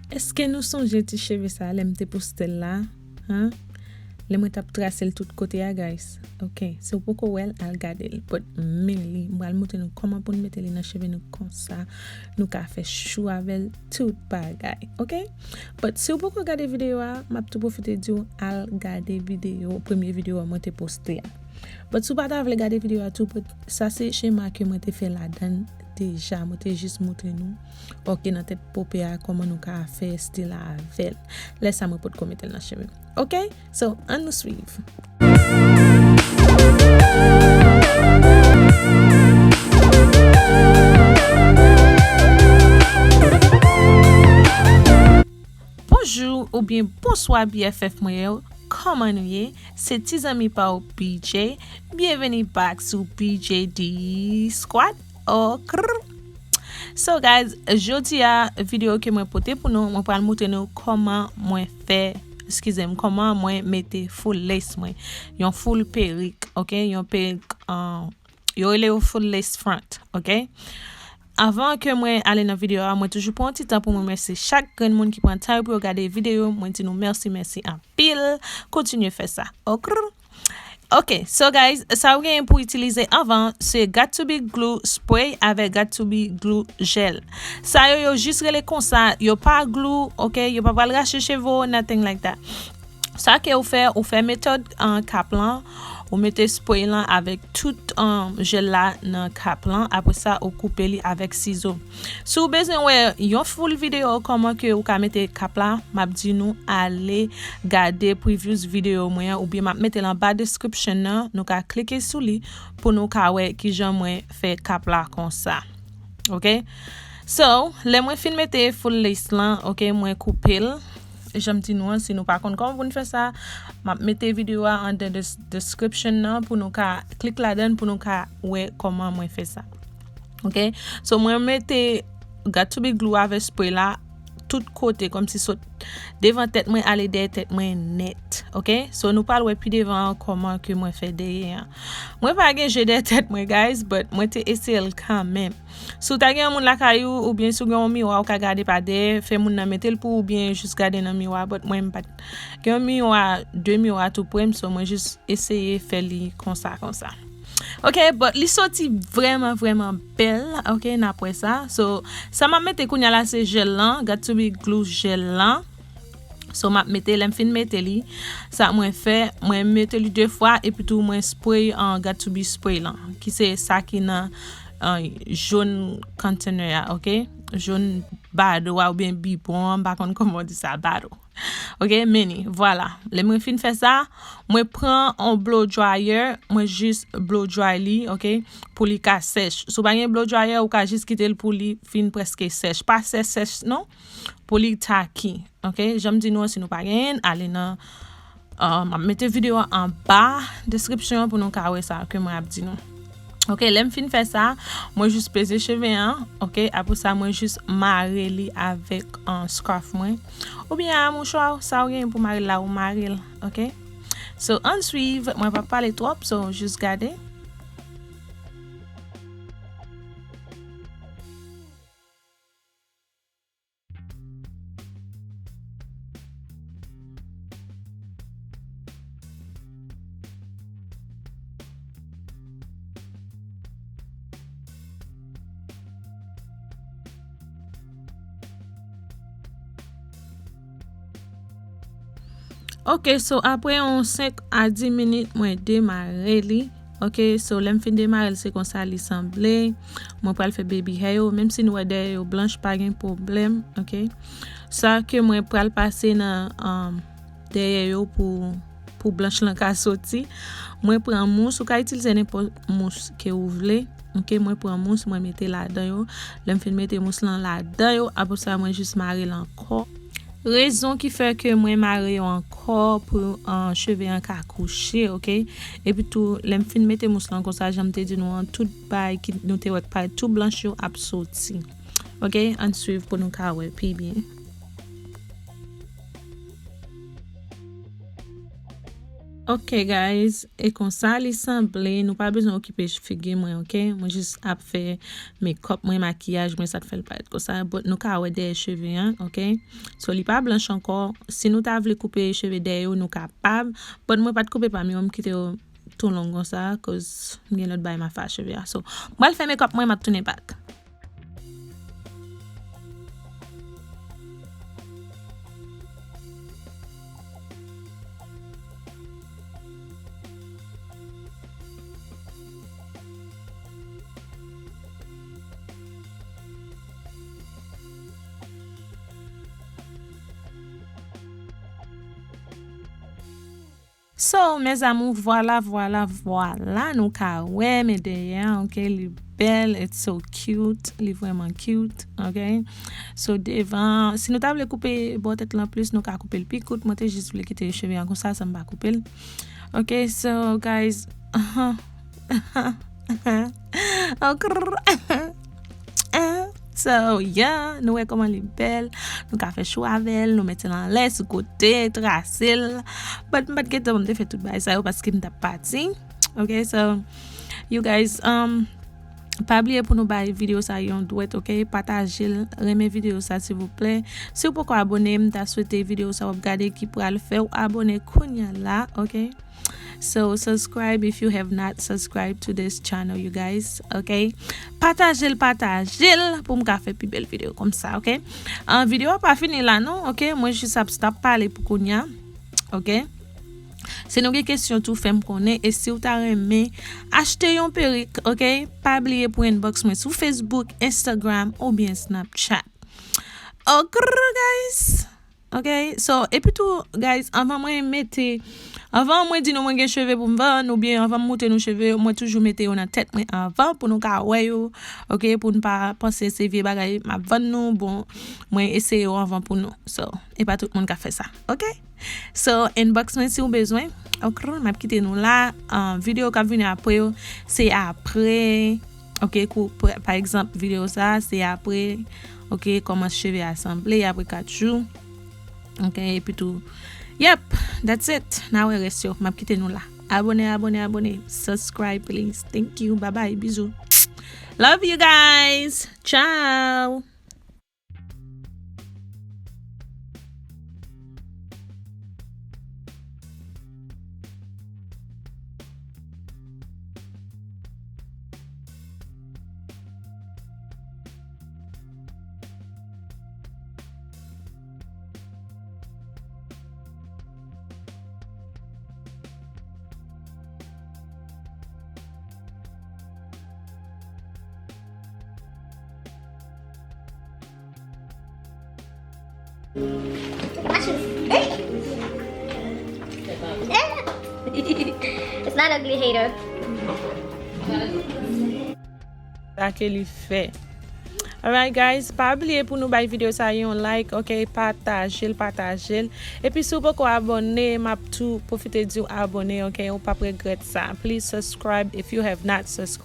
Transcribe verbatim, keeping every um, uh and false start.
Èske nou sonje ti cheve sa lè m te poste l la? Hein? Lè mwen t ap trase l tout kote a, guys. Ok, si w poko wè l, al gade l. But men li, m pral montre nou kòman pou n mete li nan cheve nou konsa. Nou ka fè chou avè l, tout bagay. Ok? But si w poko gade videyo a, m ap tou pwofite di w al gade videyo, premye videyo a mwen te poste a. But si w pa ta vle gade videyo a tou, but sa se chema ke mwen te fè ladan l deja. Mwen te jis montre nou, ok, nan tèt pope a, kòman nou ka fè stil la avè l. Lè sa mwen potko mete l nan cheve m. Ok? So, ann nou swiv. Bonjou oubyen bonswa B F F mwen yo, kòman nou ye? Se ti zanmi pa w B J. Byenveni back sou B J D Squad. Oh, krr. So guys, jodi a videyo ke mwen pote pou nou, mwen pral montre nou kòman mwen fè, eskize m, kòman mwen mete full lace mwen. Yon full perik, ok? Yon perik, uh, yo rele yo full lace front, ok? Avan ke mwen ale nan videyo a, mwen toujou pran yon ti tan pou mwen remèsye chak grenn moun ki pran tan yo pou yo gade videyo. Mwen di nou mèsi, mèsi anpil. Kontinye fè sa. Ok? Ok, so guys, sa ou genyen pou itilize anvan, se Got to Be Glue Spray avèk Got to Be Glue Gel. Sa yo, yo jis rele konsa, yo pa glue, ok? Yo pa pral rache cheve w, nothing like that. Sa ke ou fè, ou fè metòd, uh, kap lan, ou mete spray lan avèk tout, um, jel la nan kap lan, apre sa ou koupe li avèk sizo. Si w bezwen wè yon full videyo kòman ke ou ka mete kap la, m ap di nou ale gade previous videyo mwen an, oubyen m ap mete l anba description nan, nou ka klike sou li pou nou ka wè kijan mwen fè kap la konsa. Ok? So, lè mwen fin mete full lace lan, ok, mwen koupe l. Jan m di nou an, si nou pa konn kòman pou n fè sa, m ap mete videyo a under the description nan pou nou ka klik ladan l pou nou ka wè kòman mwen fè sa. Ok? So, mwen mete Got to Be Glue avèk spray la tout kote, kòmsi sot devan tèt mwen ale dèyè tèt mwen nèt. Ok? So, nou pral wè pi devan an kòman ke mwen fè dèyè an. Mwen pa gen je dèyè tèt mwen, guys, but mwen te eseye l kanmenm. Si w ta gen yon moun lakay ou, oubyen si w gen yon miwa ou ka gade pa dèyè, fè moun nan mete l pou ou, oubyen jis gade nan miwa, but mwen m pa t gen yon miwa, de miwa tou pre m, so mwen jis eseye fè li konsa, konsa. Ok, but li soti vrèman, vrèman bèl, ok, n ap wè sa. So, sa m ap mete kounye a la se jel lan, Got to Be Glue jel lan. So, m ap mete, lè m fin mete li, sa mwen fè, mwen mete li de fwa, epi tou mwen spray, uh, Got to Be spray lan, ki se sa ki nan, uh, jòn container a, ok? Jòn bado a oubyen bipon an, m pa konn kòman w di sa, bado. Ok, meni, vwala. Lè mwen fin fè sa, mwen pran yon blow dryer, mwen jis blow dry li, ok, pou li ka sèch. Si w pa gen blow dryer, ou ka jis kite l pou li fin prèske sèch. Pa sèch, sèch, non. Pou li taki, ok? Jan m di nou an, si nou pa genyen, ale nan, uh, m ap mete videyo a anba description an pou nou ka wè sa ke mwen ap di nou. Ok, lè m fin fè sa, mwen jis peze cheve an, ok? Apre sa, mwen jis mare li avèk, uh, scarf mwen. Oubyen a mouchwa, sa ou genyen pou mare l la, ou mare l, ok? So, ann swiv, mwen pa pale twòp, so, jis gade. Ok, so apre yon senk a dis minit, mwen demare li. Ok, so lè m fin demare l, se konsa li sanble. Mwen pral fè baby hair yo, menm si nou wè dèyè yo blanch, pa gen pwoblèm, ok. Sa ke mwen pral pase nan, um, dèyè yo pou, pou blanch lan ka soti. Mwen pran mous, ou ka itilize nenpòt mous ke ou vle. Ok, mwen pran mous, mwen mete ladan yo. Lè m fin mete mous lan ladan yo, apre sa, mwen jis mare l ankò. Rezon ki fè ke mwen mare yo ankò pou, uh, cheve an ka kouche, ok? Epi tou, lè m fin mete mous lan konsa, jan m te di nou an, tout bay ki nou te wè k parèt tou blanch yo ap soti. Ok, ann swiv pou nou ka wè pi byen. Ok, guys, e konsa li sanble. Nou pa bezwen okipe figi mwen, ok? Mwen jis ap fè makeup mwen, makiyaj mwen, sa k fè l parèt konsa. But nou ka wè dèyè cheve an, ok? So, li pa blanch ankò. Si nou ta vle koupe cheve dèyè yo, nou kapab. But mwen pa t koupe pa m yo, m kite yo tou long konsa, cause m gen lòt bagay m ap fè ak cheve a. So, m pral fè makeup mwen, m ap tounen back. So, mes amours, vwala, vwala, vwala, nou ka wè, men dèyè, ok, li bèl, it's so cute, li vrèman cute, ok. So, devan, si nou ta vle koupe bò tèt lan plis, nou ka koupe l pi kout, mwen te jis vle kite cheve an konsa, san m pa koupe l. Ok, so, guys, So, yeah, nou wè kòman li bèl. Nou ka fè chou avè l, nou mete l anlè, sou kote, trase l. But m pa t gen tan pou m te fè tout bagay sa yo paske m t ap pati. Ok, so, you guys, um, pa bliye pou nou bay videyo sa yon dwèt, ok? Pataje l, renmen videyo sa, silvouplè. Si w poko abone, m ta swete videyo sa w ap gade ki pral fè w abone kounya la, ok? So, subscribe if you have not subscribed to this channel, you guys, ok? Pataje l, pataje l pou m ka fè pi bèl videyo konsa, ok? An, videyo a pa fini la, non, ok? Mwen jis ap stop pale pou kounya, ok? Si nou gen kesyon tou, fè m konnen. E si w ta renmen achte yon perik, ok? Pa bliye pou inbox mwen sou Facebook, Instagram oubyen Snapchat. Ok, guys. Ok, so, epi tou, guys, anvan mwen mete, anvan mwen di nou mwen gen cheve pou m vann, oubyen anvan m moutre nou cheve yo, mwen toujou mete yo nan tèt mwen anvan pou nou ka wè yo, ok, pou n pa panse se vye bagay m ap vann nou, bon, mwen eseye yo anvan pou nou. So, e pa tout moun ka fè sa, ok? So, inbox mwen si w bezwen, ok, m ap kite nou la, ah, videyo k ap vini apre yo, se apre, ok, kou, pa, pa egzanp, videyo sa, se apre, ok, kòman cheve a sanble, apre kat jou. Ok, epi tou, yep, that's it. N a wè rès yo. M ap kite nou la. Abone, abone, abone. Subscribe, please. Thank you. Bye bye. Bizou. Love you guys. Ciao. Watch this. Hey! It's not ugly, hater. Sa ke li fè. Alright, guys, pa bliye pou nou bay videyo sa yon like, ok? Pataje l, pataje l. Epi si w poko abone, m ap tou pwofite di w abone, ok? Ou p ap regrèt sa. Please subscribe if you have not subscribed.